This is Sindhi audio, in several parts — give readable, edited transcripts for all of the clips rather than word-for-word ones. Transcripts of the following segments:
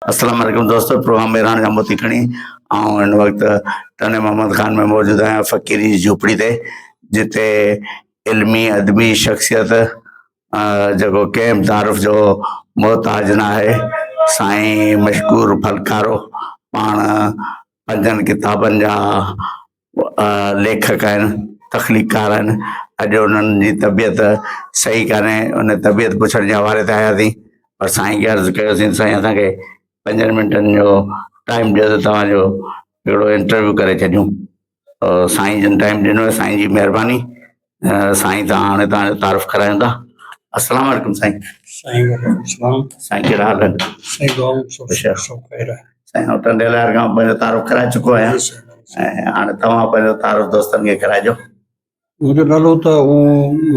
السلام عليڪم دوستو پروگرام مهراڻ جا موتي کڻي آئون هن وقت ٽنڊي محمد خان ۾ موجود آهيان فقيري جي جهوپڙي تي جتي علمي ادبي شخصيت جيڪو ڪنهن به تعارف جو محتاج نه آهي سائين مشڪور ڦلڪارو پاڻ پنجن ڪتابن جا ليکڪ آهن تخليقڪار آهن اڄ انهن جي طبيعت صحيح ڪانهي ان طبيعت پڇڻ جي حوالي تي آياسين پر سائين کي عرض ڪيوسين سائين اسانکي پنجن منٽن جو ٽائيم ڏيو ته توهان جو هڪڙو انٽرويو ڪري ڇڏيون سائين جن ٽائيم ڏنو سائين جي مهرباني سائين تان هاڻي توهان جو تعارف ڪرايون ٿا السلام عليڪم سائين. سائين وعليڪم السلام. سائين ڪهڙا حال آهن؟ سائين دعائون سڀ سڀ خير آهي. سائين آئون ٽنڊي لهر کان پنهنجو تعارف ڪرائي چڪو آهيان ۽ هاڻي توهان پنهنجو تعارف دوستن کي ڪرائجو. منهنجو نالو ته هو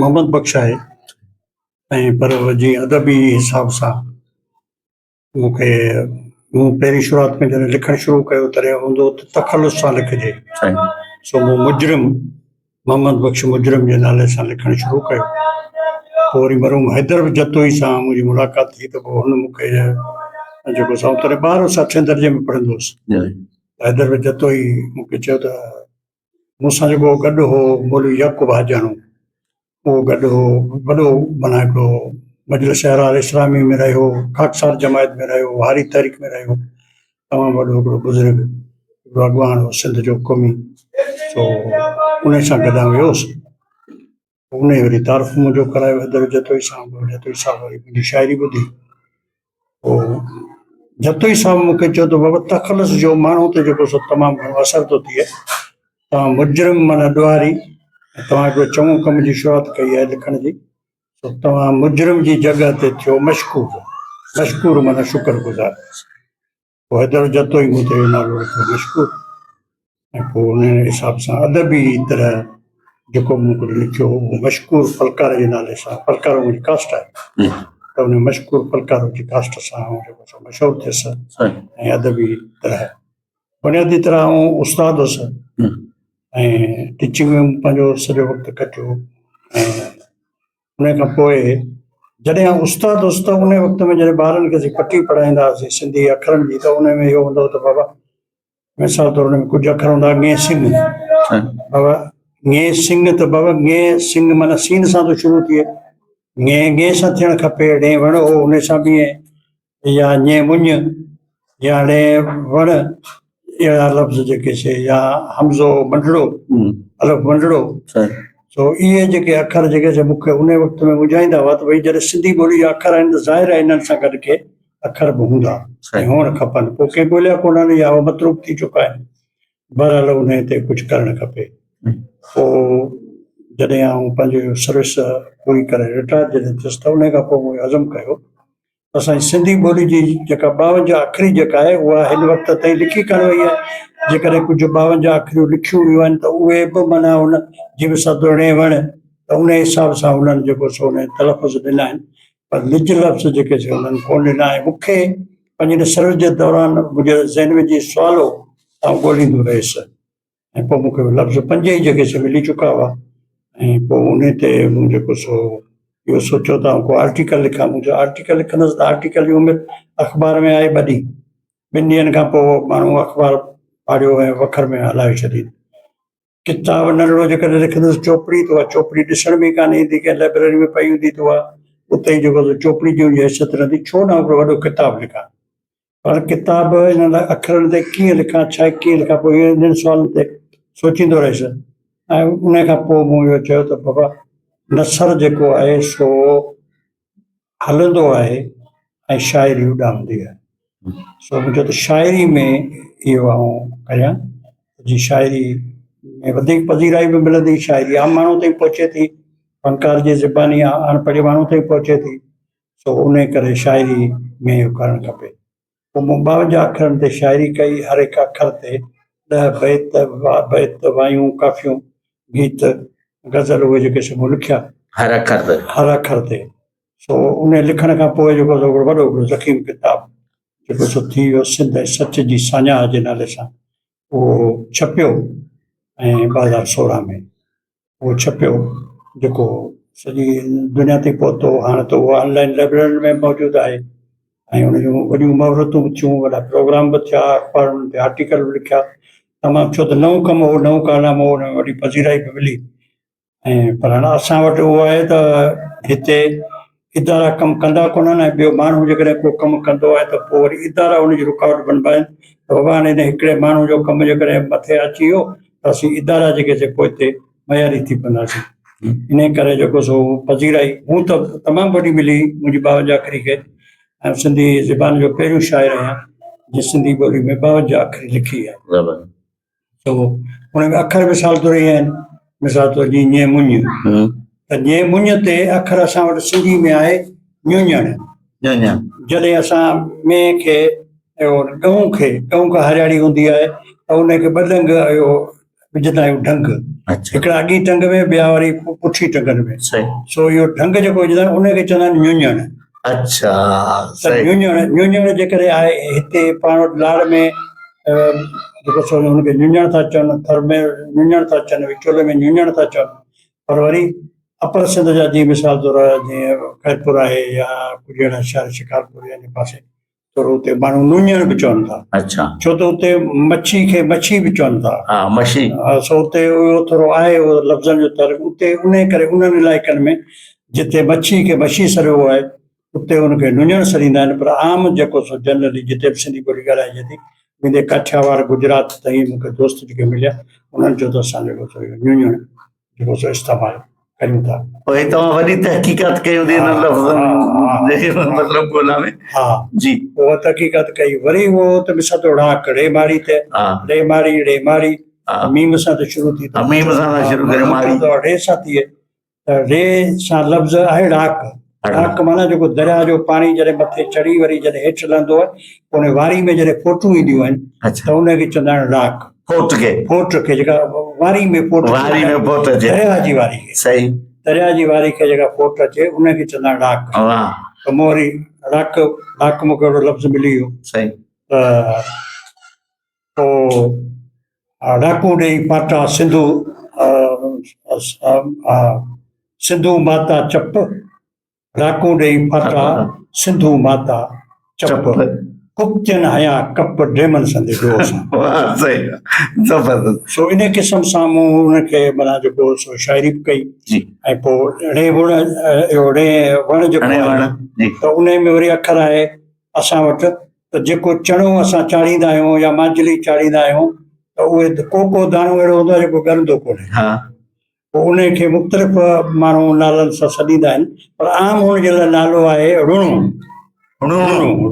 محمد بخش آهي ۽ پر جي ادبي حساب سان مون کي مون پهرين شروعات ۾ جڏهن لکڻ شروع ڪيو تڏهن هوندو هو ته تخلص سان لکجي سو مون مجرم محمد بخش مجرم جي نالي سان لکڻ شروع ڪيو پوء وري مرحوم حيدر به جتوئي سان منهنجي ملاقات ٿي ته پوء هن مون کي جيڪو سو تڏهن ٻار هوس اٺين درجي ۾ پڙهندو هوس حيدر به جتوئي مون کي چيو ته مون سان جيڪو گڏ هو مولوي يعقوب حاجاڻو اهو گڏ هو وڏو معنيٰ هڪڙو مجلس احرار اسلامي ۾ رهيو خاڪسار جماعت ۾ رهيو هاري تحريڪ ۾ رهيو تمام وڏو هڪڙو بزرگ هڪڙو اڳواڻ هو سنڌ جو قومي سو ان سان گڏ آئون ويو هوس ان وري تعارف منهنجو ڪرايو حيدر جتوئي سان جتوئي صاحب وري منهنجي شاعري ٻڌي پوء جتوئي صاحب مون کي چيو ته بابا تخلص جو ماڻهو تي جيڪو سو تمام گهڻو اثر ٿو ٿئي توهان مجرم معنيٰ ڏوهاري توهان هڪڙو چڱو ڪم جي شروعات ڪئي آهي لکڻ جي سو توهان مجرم جي جڳهه تي ٿيو مشڪور مشڪور معنيٰ شڪر گذار پوء حيدر جتوئي مون تي اهو نالو رکيو مشڪور ۽ پوء ان حساب سان ادبي طرح جيڪو مون ڪجهه لکيو اهو مشڪور ڦلڪار جي نالي سان ڦلڪارو منهنجي ڪاسٽ آهي ته ان مشڪور ڦلڪارو جي ڪاسٽ سان آئون جيڪو سو مشهور ٿيس ۽ ادبي طرح بنيادي طرح آئون استاد هوس ۽ ٽيچنگ ۾ پنهنجو سڄو وقت ڪٽيو ۽ ان کان پوء جڏهن آئون استاد هوس ته ان وقت ۾ جڏهن ٻارن کي اسين پٽي پڙهائيندا هئاسين سنڌي اکرن جي ته ان ۾ اهو هوندو هو ته بابا مثال طور ان ۾ ڪجهه اکر هوندا هئا ڱي سنگ بابا ڱي سنگ ته بابا ڱي سنگ معنيٰ سين سان ٿو شروع ٿئي ڱي ڱي سان ٿيڻ کپي ڙي وڻ هو ان سان به يا ڃي مڃ يا ڙي وڻ اهڙا لفظ جيڪي سي يا حمزو منڍڙو الف منڍڙو سو اهي جيڪي اکر جيڪي سي مون کي ان وقت ۾ منجهائيندا هئا ته ڀئي جڏهن سنڌي ٻولي جا اکر آهن ته ظاهر آهي انهن سان گڏ ڪي اکر به هوندا ۽ هئڻ کپن پوء ڪي ڳوليا ڪونهن يا اهي متروڪ ٿي چڪا آهن بهرحال انهي تي ڪجهه ڪرڻ کپي پوء جڏهن آئون پنهنجي سروس پوري ڪري رٽائر جڏهن ٿيس ته انهي کان پوء مون عزم ڪيو اسان جي سنڌي ٻولي جي جيڪا ٻاونجاهه اکري جيڪا آهي اها هن وقت تائين لکي ڪانه وئي آهي جيڪڏهن ڪجهه ٻاونجاهه اکريون لکيون ويون آهن ته اهي به معنيٰ ان جي به سڌ رڻي وڻ ته ان حساب سان انهن جيڪو سو ان تلفظ ڏنا آهن پر نج لفظ جيڪي سي انهن ڪونه ڏنا آهن مون کي پنهنجي سروس جي دوران منهنجي ذهن ۾ جي سوال هو ته آئون ڳوليندو رهيس ۽ پوء مون کي لفظ پنج ئي جيڪي سي ملي چڪا هئا ۽ پوء ان تي مون جيڪو سو اهو سوچيو ته آئون ڪو آرٽيڪل لکان مون چيو آرٽيڪل لکندس ته آرٽيڪل جي عمر اخبار ۾ آهي ٻه ڏينهن ٻن ڏينهن کان پوء ماڻهو اخبار ڦاڙيو ۽ وکر ۾ هلائي ڇڏي ڪتاب ننڍڙو جيڪڏهن لکندس چوپڙي ته اها چوپڙي ڏسڻ ۾ ڪانه ايندي ڪنهن لائبريري ۾ پئي هوندي ته اها اتي ئي جيڪو سو چوپڙي جي حيثيت رهندي ڇو نه هڪڙو وڏو ڪتاب لکان پر ڪتاب انهن اکرن تي ڪيئن لکان ڇا ڪيئن لکان پوء انهن سوالن تي سوچيندو رهيس ۽ ان کان پوء مون اهو چيو ته بابا نثر جيڪو آهي سو هلندو آهي ۽ شاعري اڏامندي آهي سو مون چيو ته شاعري ۾ اهو آئون ڪريان جي شاعري ۾ وڌيڪ پذيرائي به ملندي شاعري عام ماڻهو تائين پهچي ٿي فنڪار جي زباني اڻ پڙهيي ماڻهو تائين پهچي ٿي سو انهي ڪري شاعري ۾ اهو ڪرڻ کپي. پوء مون ٻاونجاهه اکرن تي شاعري ڪئي، هر هڪ اکر تي ڏهه بيت، بيت، وايون، ڪافيون، گيت، غزل اهي جيڪي سي مون لکيا. هر اکر تي؟ هر اکر تي. سو انهي لکڻ کان پوء جيڪو سو هڪڙو وڏو هڪڙو ضخيم ڪتاب جيڪو سو ٿي ويو سنڌ ۽ سچ جي ساڃاهه جي نالي سان اهو ڇپيو ۽ 2016 ۾ اهو ڇپيو جيڪو سڄي دنيا تائين پهتو هاڻي ته اهو آن لائن لائبريرين ۾ موجود آهي ۽ ان جون وڏيون مهورتون به ٿيون، وڏا پروگرام به ٿيا، اخبارن تي آرٽيڪل به لکيا تمام، ڇو ته نئون ڪم هو، نئون ڪارنامو هو، ان ۾ وڏي پذيرائي به ملي. ۽ پر هاڻ اسان وٽ اهو آهي ته هتي ادارا ڪم ڪندا ڪونهن ۽ ٻيو ماڻهو جيڪڏهن ڪو ڪم ڪندو آهي ته پوء وري ادارا ان جي رڪاوٽ بنبا آهن ته بابا هاڻي هن هڪڙي ماڻهو جو ڪم جيڪڏهن مٿي اچي ويو ته اسين ادارا جيڪي سي پوئتي معياري ٿي پونداسين. انهي ڪري جيڪو سو پذيرائي هون ته تمام وڏي ملي منهنجي 52 اکري کي ۽ سنڌي زبان جو پهريون شاعر آهيان جنهن سنڌي ٻولي ۾ 52 اکري لکي آهي. سو ان ۾ اکر مثال طور ائين آهن، مثال طور جيئن ڃي مڃ، ته ڃي مڃ تي اکر اسان وٽ سنڌي ۾ آهي ڃوڃڻ. جڏهن اسان مينهن کي ڳئون کي، ڳئون کان هرياڙي هوندي آهي ته ان کي ٻه ڏنگ اهو وجهندا آهيون ڍنگ، هڪڙا اڳين ٽنگ ۾ ٻيا وري پٺي ٽنگن ۾. سو اهو ڍنگ جيڪو وجهندا آهيون ان کي چوندا آهن ڃوڃڻ. ته ڃوڃڻ، ڃوڃڻ جيڪڏهن آهي هتي پاڻ وٽ لاڙ ۾ جيڪو سو ان کي ڃوڃڻ ٿا چون، ٿر ۾ ڃوڃڻ ٿا چون، وچولي ۾ ڃوڃڻ ٿا چون، پر وري اپر سنڌ جا جيئن مثال طور جيئن خيرپور آهي يا ڪجهه اهڙا شهر شڪارپور يا ان پاسي ٿورو اتي ماڻهو نوڃڻ به چون ٿا. ڇو ته اتي مڇي کي مڇي به چون ٿا. ها مڇي. سو اتي اهو ٿورو آهي اهو لفظن جو تعلق اتي انهي ڪري انهن علائقن ۾ جتي مڇي کي مڇي سڏبو آهي اتي ان کي نوڃڻ سڏيندا آهن پر عام جيڪو سو جنرلي جتي به سنڌي ٻولي ڳالهائجي ٿي ويندي ڪاٺياواڙ گجرات تائين مون کي دوست جيڪي مليا انهن چيو ته اسان جيڪو سو اهو نوڃڻ جيڪو سو استعمال ڪريون ٿا. پوء توهان وڏي تحقيقات ڪئي هوندي انهن لفظن جي مطلب ڳولا ۾. ها جي. اها تحقيقات ڪئي وري اهو ته مثال طور ڙاڪ ڙي ماڙي ته ڙي ماڙي ڙي ماڙي ميم سان ته شروع ٿي ته ميم سان ٿا شروع ڪريون ماڙي ڙي سان ٿئي ته ڙي سان لفظ آهي ڙاڪ، ڙاڪ معنيٰ جيڪو درياء جو پاڻي جڏهن مٿي چڙهي وري جڏهن هيٺ لهندو آهي پوء ان واري ۾ جڏهن ڦوٽون اينديون آهن ته ان کي چوندا آهن ڙاڪ. ڦوٽ کي. ڦوٽ کي جيڪا واري ۾ ڦوٽ واري ۾ ڦوٽ اچي. درياء جي واري کي. صحيح. درياء جي واري کي جيڪا ڦوٽ اچي ان کي چوندا آهن ڙاڪ. واهه. ته مون وري ڙاڪ ڙاڪ مون کي اهڙو لفظ ملي ويو. صحيح. ته پوء ڏاڪو ڏيئي پاٽا سنڌو سنڌو ماتا چپ، ڏاڪو ڏيئي پاٽا سنڌو ماتا چپ، ڪپتين هنيا ڪپ ڊيمن سندي ڏوهه سان. سو ان قسم سان مون ان کي معنيٰ جيڪو سو شاعري به ڪئي ۽ پوء ڙي وڻ اهو ڙي وڻ جيڪو آهي ته ان ۾ وري اکر آهي اسان وٽ ته جيڪو چڻو اسان چاڙهيندا آهيون يا مانجلي چاڙهيندا آهيون ته اهي ڪو ڪو داڻو اهڙو هوندو آهي جيڪو ڳرندو ڪونهي. پوء ان کي مختلف ماڻهو نالن سان سڏيندا آهن پر عام هن جي لاء نالو آهي رڻو. رڻو.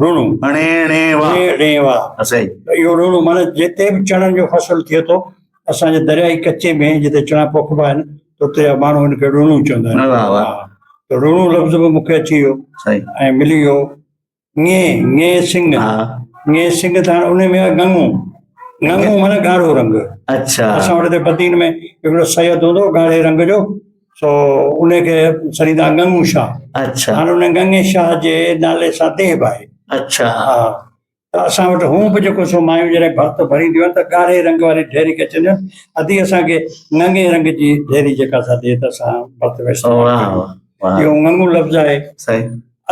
رڻو. ڻي ڻي وا. ڻي ڻي وا. صحيح. ته اهو رڻو معنيٰ جتي به چڻن جو فصل ٿئي ٿو اسان جي دريائي ڪچي ۾ جتي چڻا پوکبا آهن ته اتي جا ماڻهو هن کي رڻو چوندا آهن. واهه واهه. ته رڻو لفظ به مون کي اچي ويو صحيح. ۽ ملي ويو. ڱي، ڱي سنگ، ڱي سنگ ته هاڻ ان ۾ آهي ڱڱو، ڱڱو معنيٰ ڳاڙهو رنگ. اسان وٽ هتي بدين ۾ هڪڙو سيد هوندو هو ڳاڙهي رنگ جو، سو ان کي سڏيندا هئا ڱڱو شاهه. هاڻ ان ڱڱي شاهه جي نالي سان ديهه به آهي. ها ته اسان وٽ هونء به جيڪو سو مايون جڏهن ڀرت ڀرينديون آهن ته ڳاڙهي رنگ واري ڍيري کي چونديون آهن ادي اسان کي ڱڱي رنگ جي ڍيري جيڪا سا ڏي ته اسان ڀرت ۾ استعمال ڪريون. اهو ڱڱو لفظ آهي.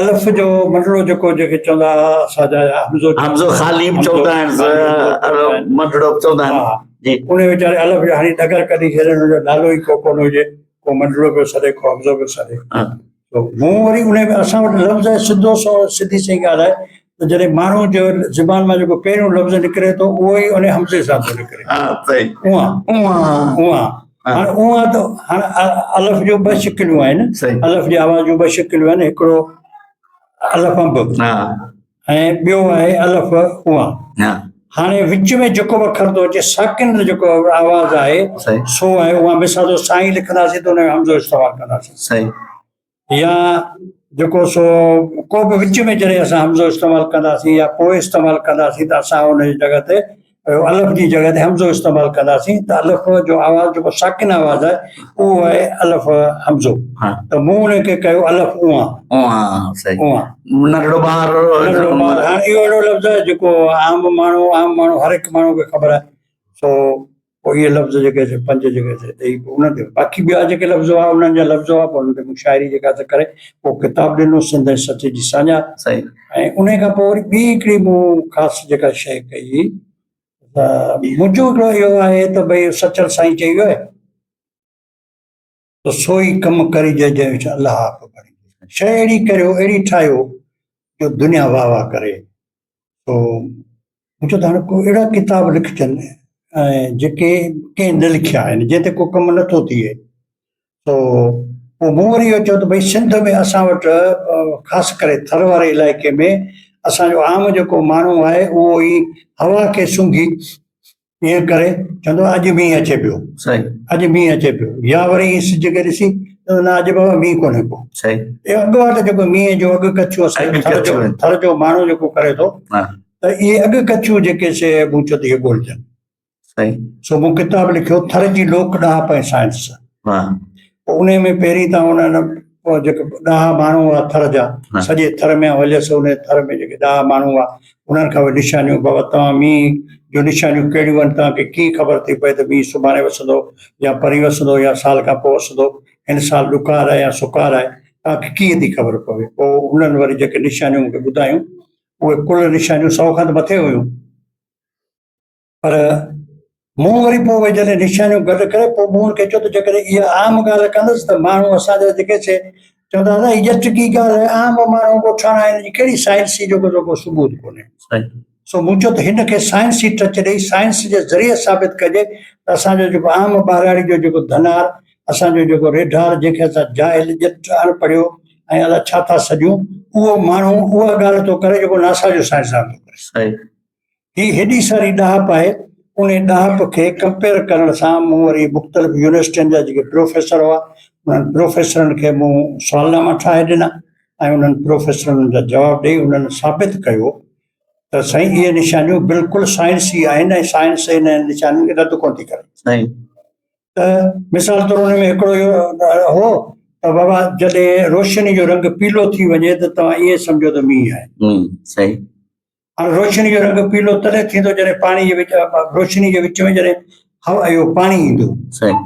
الف جو منڊڙو جيڪو جيڪي چوندا ها اسان جا حمزو حمزو خالي به چوندا آهن منڊڙو به چوندا آهن جي ان ويچاري الف جو هاڻي ڏگر ڪڍي ڇڏي ان جو نالو ئي ڪو ڪونه هجي ڪو منڊڙو پيو سڏي ڪو حمزو پيو سڏي مون وري ان ۾ اسان وٽ لفظ آهي سڌو سو سڌي سئي ڳالهه آهي ته جڏهن ماڻهو جو زبان مان جيڪو پهريون لفظ نڪري ٿو اهو ئي ان حمزي سان ٿو نڪري اها اها هاڻ اها ته هاڻ الف جون ٻه شڪليون آهن الف جي آواز جون ٻه شڪليون آهن هڪڙو الف انب ۽ ٻيو آهي الف اها هاڻي وچ ۾ جيڪو به اکر ٿو اچي ساڪن جيڪو آواز آهي سو آهي اها مثال طور سائين لکنداسين ته ان جو همزو استعمال ڪنداسين يا جيڪو سو ڪو به وچ ۾ جڏهن اسان همزو استعمال ڪنداسين يا پوء استعمال ڪنداسين ته اسان ان جي جڳهه تي الف جي جڳهه تي همزو استعمال ڪنداسين ته الف جو آواز جيڪو ساڪن آواز آهي اهو آهي الف همزو ته مون ان کي ڪيو الف اونهان اونهان صحيح ننڍڙو ٻار ننڍڙو ٻار هاڻي اهو اهڙو لفظ آهي جيڪو عام ماڻهو عام ماڻهو هر هڪ ماڻهو کي خبر آهي سو. پوء اهي لفظ جيڪي سي پنج جيڪي سي ڏئي پوء انهن تي باقي ٻيا جيڪي لفظ هئا انهن جا لفظ هئا پوء انهن تي مون شاعري جيڪا سا ڪري پوء ڪتاب ڏنو سنڌ ۽ سچ جي ساڃاهه. صحيح. ۽ انهي کان پوء وري ٻي هڪڙي مون خاص جيڪا شيء ڪئي ته منهنجو هڪڙو اهو آهي ته ڀئي سچل سائين چئي ويو آهي ته سو ئي ڪم ڪريجي جنهن وچ الله آپ بڻجي. شيء اهڙي ڪريو اهڙي ٺاهيو جو دنيا واهه واهه ڪري. سو مون چيو ته هاڻي ڪو اهڙا ڪتاب لکجن ۽ جيڪي ڪنهن نه لکيا آهن جنهن تي ڪو ڪم نٿو ٿئي. سو پوء مون وري اهو چيو ته ڀئي سنڌ ۾ اسان وٽ خاص ڪري ٿر واري علائقي ۾ اسان جو عام جيڪو ماڻهو آهي اهو ئي هوا کي سونگهي ائين ڪري چوندو آهي اڄ مينهن اچي پيو صحيح اڄ مينهن اچي پيو يا وري ائين سج کي ڏسي چوندو نه اڄ بابا مينهن ڪونهي ڪو صحيح اهو اڳ واٽ جيڪو مينهن جو اڳ ڪڇو اسان اڳ ٿر جو ڪڇو. ٿر جو ماڻهو جيڪو ڪري ٿو ها ته اهي اڳ ڪڇيون جيڪي سي مون چيو ته اهي ڳولجن صحيح سو مون ڪتاب لکيو ٿر جي لوڪ ڏاهپ ۽ سائنس واهه پوء انهي ۾ پهرين ته انهن پوء جيڪي ڏاها ماڻهو هئا ٿر جا سڄي ٿر ۾ هليس انهي ٿر ۾ جيڪي ڏاها ماڻهو هئا انهن کان اهي نشانيون بابا توهان مينهن جون نشانيون ڪهڙيون آهن توهان کي ڪيئن خبر ٿي پئي ته مينهن سڀاڻي وسندو يا پرين وسندو يا سال کان پوء وسندو هن سال ڏڪار آهي يا سڪار آهي توهان کي ڪيئن ٿي خبر پوي پوء انهن وري جيڪي نشانيون مون کي ٻڌايون اهي ڪل نشانيون سو کان ته مٿي هيون پر مون وري پوء اهي جڏهن نشانيون گڏ ڪري پوء مون هن کي چيو ته جيڪڏهن اها عام ڳالهه ڪندس ته ماڻهو اسان جا جيڪي سي چوندا ته هي ڄٽڪي ڳالهه آهي عام ماڻهو ڳوٺاڻا آهن جي ڪهڙي سائنسي جو ڪو ثبوت ڪونهي سو مون چيو ته هن کي سائنسي ٽچ ڏئي سائنس جي ذريعي ثابت ڪجي ته اسان جو جيڪو عام ٻهراڙي جو جيڪو ڌنار اسان جو جيڪو ريڍار جنهن کي اسان جاهل ڄٽ اڻ پڙهيو ۽ الاء ڇا ٿا سڏيون اهو ماڻهو اها ڳالهه ٿو ڪري جيڪو ناسا جو سائنسدان ٿو ڪري. هي هيڏي ساري ڏاهپ آهي، انهي ڏاهپ کي ڪمپيئر ڪرڻ سان مون وري مختلف يونيورسٽين جا جيڪي پروفيسر هئا، انهن پروفيسرن کي مون سوالناما ٺاهي ڏنا ۽ انهن پروفيسرن جا جواب ڏئي انهن ثابت ڪيو ته سائين اهي نشانيون بلڪل سائنسي آهن ۽ سائنس انهن نشانين کي رد ڪونه ٿي ڪري. سائين. ته مثال طور ان ۾ هڪڙو اهو هو ته بابا جڏهن روشني جو رنگ پيلو ٿي وڃي ته توهان ائين سمجهو ته مينهن آهي. مينهن صحيح. هاڻي روشني جو رنگ پيلو تڏهن ٿيندو جڏهن پاڻي جي وچ روشني جي وچ ۾ جڏهن هوا اهو پاڻي ايندو. صحيح.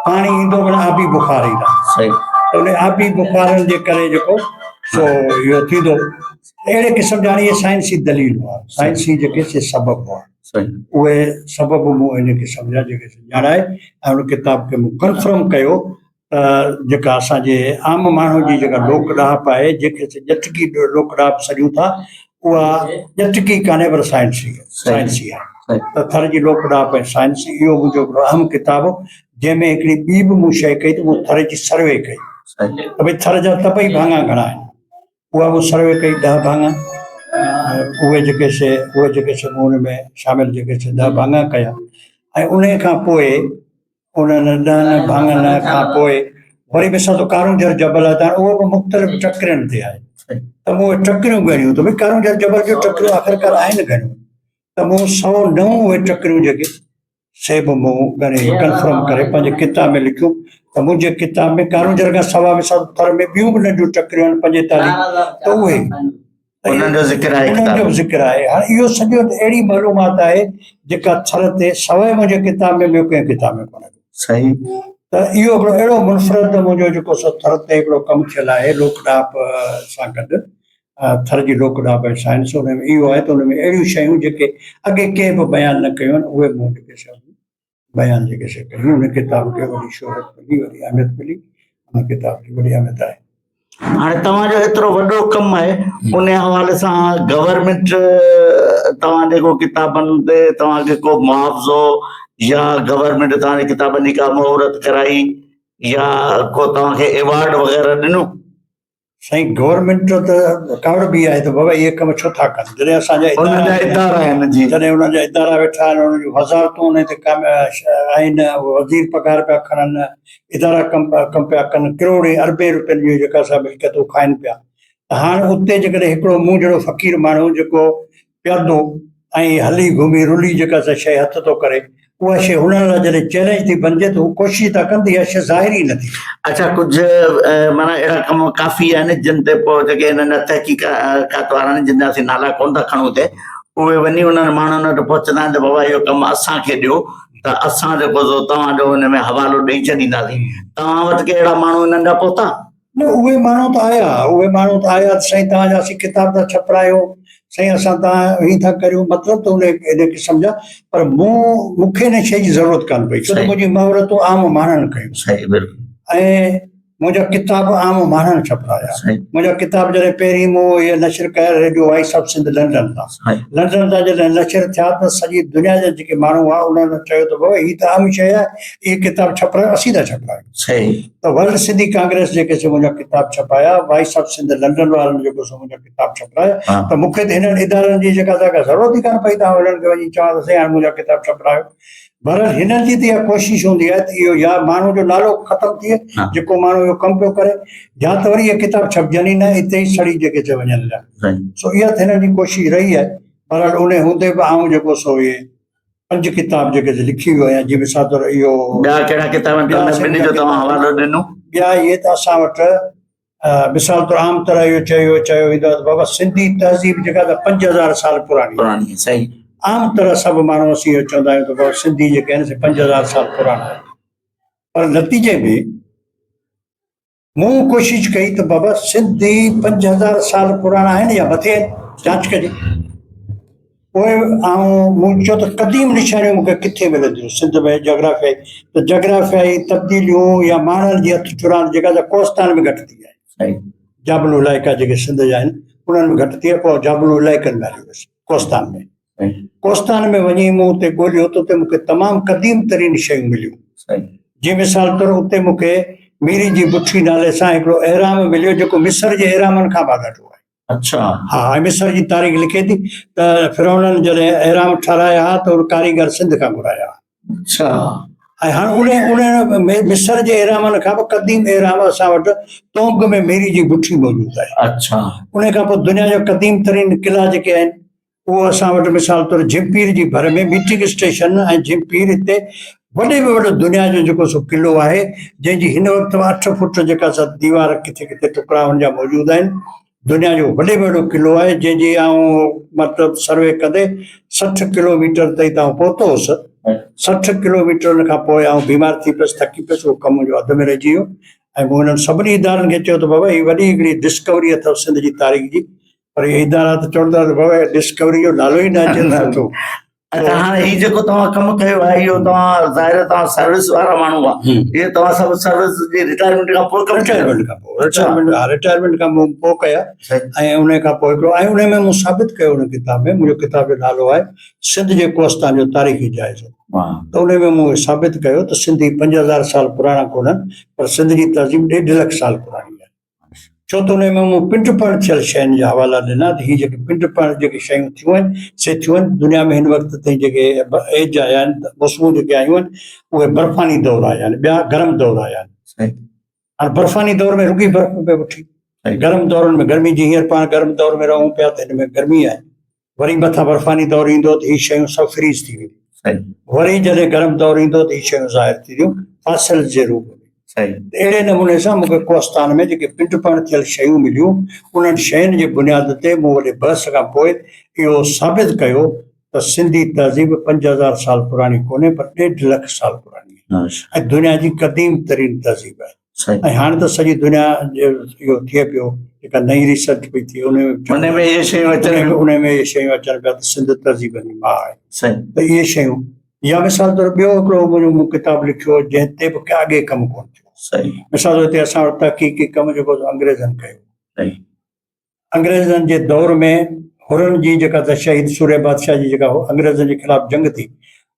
پاڻي ايندو معنيٰ آبي بخار ايندا. صحيح. ته ان آبي بخارن جي ڪري جيڪو سو اهو ٿيندو. اهڙي قسم جا هاڻي اهي سائنسي دليل هئا سائنسي جيڪي سي سبب هئا. اهي سبب مون ان قسم جا جيڪي ڄاڻائي ۽ ان ڪتاب کي مون ڪنفرم ڪيو ته جيڪا اسان جي عام ماڻهو جي جيڪا لوڪ ڏاهپ آهي جنهن کي اسين ڄٽڪي لوڪ ڏاهپ سڏيون ٿا اها ڄٽڪي ڪانهي پر سائنسي سائنسي آهي ته ٿر جي لوڪ ڏاهپ ۽ سائنس اهو منهنجو هڪڙو اهم ڪتاب هو جنهن ۾ هڪڙي ٻي به مون شيء ڪئي ته مون ٿر جي سروي ڪئي ته ڀئي ٿر جا طبعي ڀاڱا گهڻا آهن اها مون سروي ڪئي ڏهه ڀاڱا اهي جيڪي سي اهي جيڪي سي مون ان ۾ شامل جيڪي سي ڏهه ڀاڱا ڪيا ۽ ان کان پوء انهن ڏهن ڀاڱن کان پوء وري مثال طور ڪارونجهر جبل آهي ته اهو به مختلف ٽڪرين تي آهي ته مون اهي ٽڪريون ڳڻيون ته ڀئي ڪارونجهر جبل جون ٽڪريون آخرڪار آهن گهڻيون ته مون 109 اهي ٽڪريون جيڪي سي به مون ڳڻي ڪنفرم ڪري پنهنجي ڪتاب ۾ لکيون ته منهنجي ڪتاب ۾ ڪارونجهر کان سوا مثال ٿر ۾ ٻيون به ننڍيون ٽڪريون آهن 45 ته اهي انهن جو ذڪر آهي انهن جو ذڪر آهي هاڻي اهو سڄو اهڙي معلومات آهي جيڪا ٿر تي سواء منهنجي ڪتاب ۾ ٻيو ڪنهن ڪتاب ۾ ڪونهي صحيح ته اهو هڪڙو اهڙو منفرد منهنجو جيڪو سو ٿر تي هڪڙو ڪم ٿيل آهي لوڪ ڏاهپ سان گڏ ٿر جي لوڪ ڏاهپ ۽ سائنس ان ۾ اهو آهي ته ان ۾ اهڙيون شيون جيڪي اڳي ڪنهن به بيان نه ڪيون آهن اهي مون جيڪي سي بيان جيڪي سي ڪيون ان ڪتاب کي وڏي شهرت ملي وڏي اهميت ملي ان ڪتاب جي وڏي اهميت آهي. هاڻي توهان جو ايترو وڏو ڪم آهي ان حوالي سان گورنمينٽ توهان جي ڪو ڪتابن تي توهان کي ڪو معاوضو يا گورنمينٽ توهان جي ڪتابن جي ڪا مهورت ڪرائي يا ڪو توهان کي ايوارڊ وغيره ڏنو؟ سائين گورنمينٽ ته ڪاوڙ به آهي ته بابا اهي ڪم ڇو ٿا ڪن جڏهن اسان جا انهن جا ادارا آهن جي جڏهن انهن جا ادارا ويٺا آهن انهن جون وزارتون انهن تي ڪم آهن وزير پگهار پيا کڻن ادارا ڪم ڪم پيا ڪن ڪروڙين اربين روپين جون جيڪا سا ملڪيتون کائن پيا ته هاڻ اتي جيڪڏهن هڪڙو مون جهڙو فقير ماڻهو جيڪو پيادو ۽ هلي گهمي رلي جيڪا سا شيء هٿ ٿو ڪري، اها شيء هنن لاء جڏهن چئلينج ٿي بنجي ته هو ڪوشش ٿا ڪن ته اها شيء ظاهر ئي نه ٿئي. اڇا ڪجهه معنيٰ اهڙا ڪم ڪافي آهن جن تي پوء جيڪي هنن جا تحقيقات وارا آهن جن جا اسين نالا ڪونه ٿا کڻون هتي اهي وڃي انهن ماڻهن وٽ پهچندا آهن ته بابا اهو ڪم اسان کي ڏيو ته اسان جيڪو سو توهان جو ان ۾ حوالو ڏئي ڇڏينداسين. توهان وٽ ڪي اهڙا ماڻهو انهن جا پهتا؟ نه اهي ماڻهو ته آيا، اهي ماڻهو ته آيا ته سائين توهان جا اسين ڪتاب ٿا ڇپرايون، سائين اسان توهان هي ٿا ڪريون، مطلب ته ان ان قسم جا، پر مون مون کي ان شيء جي ضرورت ڪانه پئي، ڇو ته منهنجي مهورتون عام ماڻهن ڪيون. صحيح بلڪل. ۽ منهنجا ڪتاب عام ماڻهن ڇپرايا. منهنجا ڪتاب جڏهن پهرين مون اهي نشر ڪيا radio voice of Sindh London تان، لنڊن تان جڏهن نشر ٿيا ته سڄي دنيا جا جيڪي ماڻهو هئا انهن چيو ته بابا هي ته عام شيء آهي، اهي ڪتاب ڇپرايو اسين ٿا ڇپرايون. ته ورلڊ سنڌي ڪانگريس جيڪي سي منهنجا ڪتاب ڇپايا، وائس آف سنڌ لنڊن وارن جيڪو سو منهنجا ڪتاب ڇپرايا ته مون کي ته هنن ادارن جي جيڪا سا ڪا ضرورت ئي ڪانه پئي ته آئون هنن کي وڃي چوان ته سائين هاڻي منهنجا ڪتاب ڇپرايو. بهرحال هنن جي ته اها ڪوشش هوندي آهي ته اهو يا ماڻهو جو نالو ختم ٿئي جيڪو ماڻهو اهو ڪم پيو ڪري يا ته وري اهي ڪتاب ڇپجن ئي نه اتي ئي سڙي جيڪي سي وڃن هليا. سو اها ته هنن جي ڪوشش رهي آهي. بهرحال انهي هوندي به آئون جيڪو سو اهي پنج ڪتاب جيڪي سي لکي ويو آهيان جيئن مثال طور اهو. ٻيا ڪهڙا ڪتاب آهن ته انهن ٻنهي جو توهان حوالو ڏنو. ٻيا اهي ته اسان وٽ مثال طور عام طرح اهو چيو چيو ويندو آهي ته بابا سنڌي تهذيب جيڪا ته 5000 سال پراڻي پراڻي صحيح. عام طرح سڀ ماڻهو اسين اهو چوندا آهيون ته بابا سنڌي جيڪي آهن سي 5000 سال پراڻا آهن پر نتيجي ۾ مون ڪوشش ڪئي ته بابا سنڌي 5000 سال پراڻا آهن يا مٿي آهن جاچ ڪجي. پوء آئون مون چيو ته قديم نشانيون مون کي ڪٿي ملنديون سنڌ ۾ جاگرافيائي ته جاگرافيائي تبديليون يا ماڻهن جي هٿ چراند جيڪا سا ڪوهستان ۾ گهٽ ٿي آهي جابلو علائقا جيڪي سنڌ جا آهن انهن ۾ گهٽ ٿي آهي پوء جابلو علائقن ۾ هليو ويس ڪوهستان ۾ ڪوهستان ۾ وڃي مون اتي ڳوليو ته اتي مون کي تمام قديم ترين شيون مليون جي مثال طور اتي مون کي ميري جي بٺي نالي سان هڪڙو اهرام مليو جيڪو مصر جي اهرامن کان به آڳاٽو آهي. اڇا. ها ۽ مصر جي تاريخ لکي ٿي ته فرعونن جڏهن اهرام ٺهرايا ها ته اهي ڪاريگر سنڌ کان گهرايا ها. اڇا. ۽ هاڻ انهن انهن مصر جي اهرامن کان به قديم اهرام اسان وٽ تونگ ۾ ميري جي بٺي موجود آهي. اڇا. ان کان پوء دنيا جا قديم ترين قلعا جيڪي آهن اهو اسان وٽ مثال طور جھمپير جي ڀر ۾ ميٽنگ اسٽيشن ۽ جھمپير هتي وڏي ۾ وڏو دنيا جو جيڪو سو قلعو آهي جنهن جي هن وقت به 8 فوٽ جيڪا سا ديوار ڪٿي ڪٿي ٽڪرا ان جا موجود آهن دنيا جو وڏي ۾ وڏو قلعو آهي جنهن جي آئون مطلب سروي ڪندي 60 ڪلو ميٽر تائين ته آئون پهتو هوس 60 ڪلو ميٽرن کان پوء آئون بيمار ٿي پيس ٿڪي پيس اهو ڪم منهنجو اڌ ۾ رهجي ويو ۽ مون انهن سڀني ادارن کي چيو ته بابا هي وڏي هڪڙي ڊسڪوري اٿو سنڌ جي تاريخ جي پر اهي ادارا ته چون ٿا ته بابا ڊسڪوري جو نالو ئي نه اچي ته سٺو. اچا هاڻي هي جيڪو توهان ڪم ڪيو آهي اهو توهان ظاهر آهي توهان سروس وارا ماڻهو هئا اهي توهان سڀ سروس جي رٽائرمينٽ کان پوء ڪم ڪيو؟ رٽائرمينٽ کان پوء رٽائرمينٽ ها رٽائرمينٽ کان مون پوء ڪيا ۽ ان کان پوء هڪڙو ۽ ان ۾ مون ثابت ڪيو ان ڪتاب ۾ منهنجو ڪتاب جو نالو آهي سنڌ جي ڪوهستان جو تاريخي جائزو ته ان ۾ مون ثابت ڪيو ته سنڌي 5000 سال پراڻا ڪونهن پر سنڌ جي تهذيب ڏيڍ لک سال پراڻي آهي. ڇو ته انهي ۾ مون پنڊ پهڻ ٿيل شين جا حوالا ڏنا ته هي جيڪي پنڊ پهڻ جيڪي شيون ٿيون آهن سي ٿيون آهن دنيا ۾ هن وقت تائين جيڪي ايج آيا آهن موسمون جيڪي آيون آهن اهي برفاني دور آيا آهن ٻيا گرم دور آيا آهن هاڻي برفاني دور ۾ رڳي برف پئي وٺي گرم دورن ۾ گرمي جي هينئر پاڻ گرم دور ۾ رهون پيا ته هن ۾ گرمي آهي وري مٿان برفاني دور ايندو ته هي شيون سڀ فريز ٿي وينديون. وري جڏهن گرم دور ايندو ته هي شيون ظاهر ٿينديون فاسلز جي روپ ۾. اهڙي نموني سان مون کي ڪوهستان ۾ جيڪي پنڊ پهڻ ٿيل شيون مليون، انهن شين جي بنياد تي مون وڏي بحث کان پوء اهو ثابت ڪيو ته سنڌي تهذيب 5000 سال پراڻي ڪونهي پر ڏيڍ لک سال پراڻي آهي ۽ دنيا جي قديم ترين تهذيب آهي. ۽ هاڻي ته سڄي دنيا اهو ٿئي پيو جيڪا نئين ريسرچ پئي ٿئي ان ۾ ۾ اهي شيون اچن پيون ان ۾ اهي شيون اچن پيا ته سنڌ تهذيبن جي ماء آهي ته اهي شيون يا مثال طور ٻيو هڪڙو منهنجو مون ڪتاب لکيو جنهن تي به اڳي ڪم ڪونه ٿيو مثال طور هتي اسان وٽ تحقيقي ڪم جيڪو انگريزن ڪيو انگريزن جي دور ۾ حرن جي جيڪا ته شهيد سورهيه بادشاهه جي جيڪا انگريزن جي خلاف جنگ ٿي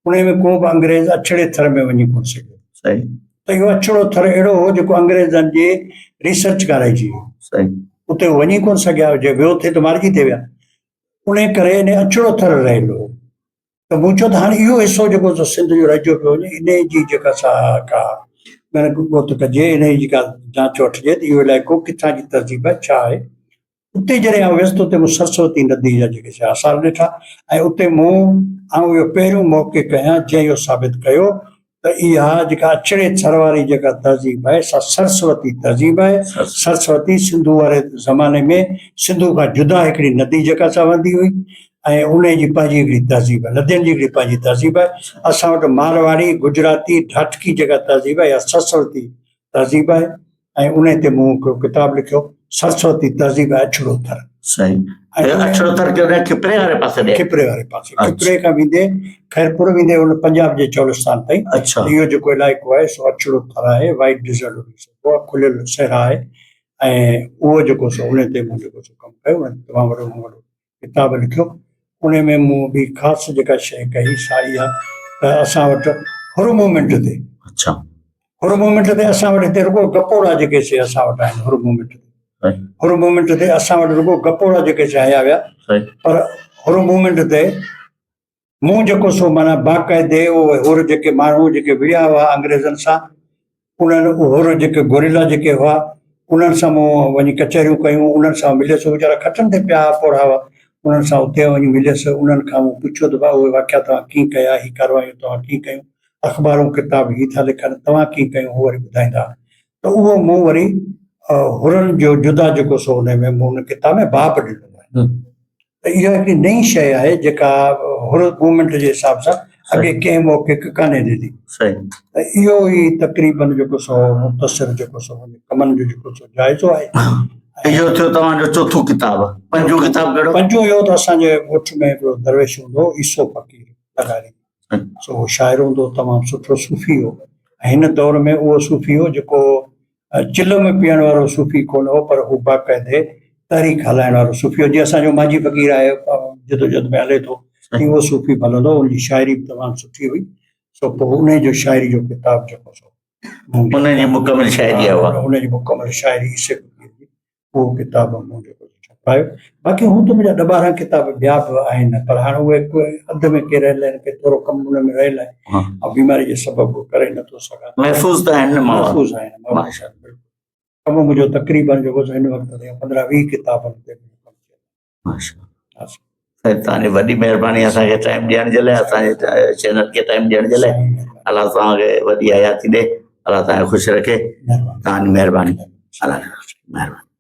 انهي ۾ ڪو به انگريز اڇڙي ٿر ۾ وڃي ڪونه سگهيو. ته اهو اڇڙو ٿر اهڙو هو جيڪو انگريزن جي ريسرچ کان رهجي ويو. اتي هو وڃي ڪونه سگهيا جي ويو ٿي ته مارجي ٿي ويا. انهي ڪري انهي اڇڙو ٿر رهيل هو. ته مون چيو ته هاڻي اهو حصو جيڪو سو سنڌ جو رهجيو پيو وڃي انهي جي جيڪا سا ڪا ڳڻ ڳوت ڪجي انهي جي ڪا جاچ وٺجي ته اهو علائقو ڪٿان جي تهذيب آهي ڇا آهي اتي جڏهن آئون ويس ته اتي مون سرسوتي ندي جا جيڪي سي آثار ڏٺا ۽ اتي مون آئون اهو پهريون محقق آهيان جنهن اهو ثابت ڪيو ته اها جيڪا اڇڙي ٿر واري جيڪا تهذيب آهي سا سرسوتي تهذيب آهي. سرسوتي سنڌو واري زماني ۾ سنڌو کان جدا هڪڙي ندي جيڪا سا وهندي هئي ۽ ان جي پنهنجي هڪڙي تهذيب آهي. لدين جي هڪڙي پنهنجي تهذيب آهي. اسان وٽ مارواڙي، گجراتي، ڍاٽڪي جيڪا تهذيب آهي اها سرسوتي تهذيب آهي ۽ ان تي مون هڪڙو ڪتاب لکيو سرسوتي تهذيب ۽ اڇڙو ٿر. صحيح. اڇڙو ٿر ڪهڙو کپري واري پاسي ڏي؟ کپري واري پاسي، کپري کان ويندي خيرپور ويندي ان پنجاب جي چولستان تائين. اهو جيڪو علائقو آهي سو اڇڙو ٿر آهي، وائيٽ ڊيزرٽ ان کي چئبو آهي، کليل صحرا آهي ۽ اهو جيڪو سو ان تي مون جيڪو سو ڪم ڪيو ۽ تمام وڏو مون وڏو ڪتاب لکيو. ان ۾ مون ٻي خاص جيڪا شيء ڪئي سا اها ته اسان وٽ حر موومينٽ تي حر موومينٽ تي اسان وٽ هتي رڳو گپوڙا جيڪي سي اسان وٽ آهن حر موومينٽ تي حر موومينٽ تي اسان وٽ رڳو گپوڙا جيڪي سي هنيا ويا پر حر موومينٽ تي مون جيڪو سو معنيٰ باقاعدي اهي حر جيڪي ماڻهو جيڪي وڙهيا هئا انگريزن سان انهن حر جيڪي گوريلا جيڪي هئا انهن سان مون وڃي ڪچهريون ڪيون انهن سان مليس ويچارا کٽن تي پيا هئا پوڙها هئا انهن سان اتي وڃي مليس انهن کان مون پڇيو ته ڀاء اهي واقعا توهان ڪيئن ڪيا هي ڪارروايون توهان ڪيئن ڪيون اخبارون ڪتاب هي ٿا لکن توهان ڪيئن ڪيون هو وري ٻڌائيندا ته اهو مون وري حرن جو جدا جيڪو سو ان ۾ مون ان ڪتاب ۾ باب ڏنو آهي ته اها هڪڙي نئين شيء آهي جيڪا حر موومينٽ جي حساب سان اڳي ڪنهن محقق ڪانهي ڏني. ته اهو ئي تقريبن جيڪو سو مختصر جيڪو سو منهنجي ڪمن جو جيڪو سو جائزو آهي. اهو ٿيو توهان جو چوٿون ڪتاب. پنجون ڪتاب ڪهڙو؟ پنجون اهو ته اسان جي ڳوٺ ۾ هڪڙو درويش هوندو هو عيسو فقير لغاري. سو اهو شاعر هوندو هو تمام سٺو صوفي هو ۽ هن دور ۾ اهو صوفي هو جيڪو چلم پيئڻ وارو صوفي ڪونه هو پر هو باقاعدي تحريڪ هلائڻ وارو صوفي هو جيئن اسان جو مانجهي فقير آهي جدوجھد ۾ هلي ٿو اهو صوفي به هلندو هو ان جي شاعري به تمام سٺي هئي سو پوء ان جو شاعري جو ڪتاب جيڪو سو ان جي مڪمل شاعري آهي اها ان جي مڪمل شاعري عيسي فقير جي اهو ڪتاب مون جيڪو ڇپايو. باقي هون ته منهنجا ڏھ ٻارهن ڪتاب ٻيا به آهن پر هاڻ اهي اڌ ۾ ڪي رهيل آهن ڪي ٿورو ڪم ان ۾ رهيل آهي ۽ بيماري جي سبب اهو ڪري نٿو سگهان. محفوظ ته آهن نه مواد؟ محفوظ آهن بلڪل. ڪم منهنجو تقريبن جيڪو هن وقت تائين پندرهن ويهه ڪتابن تي منهنجو ڪم ٿيل آهي. سائين توهان جي وڏي مهرباني اسان کي ٽائيم ڏيڻ جي لاء اسان جي چينل کي ٽائيم ڏيڻ جي لاء الله توهان کي وڏي حياتي ڏي الله توهان کي خوش رکي توهان جي مهرباني الله مهرباني.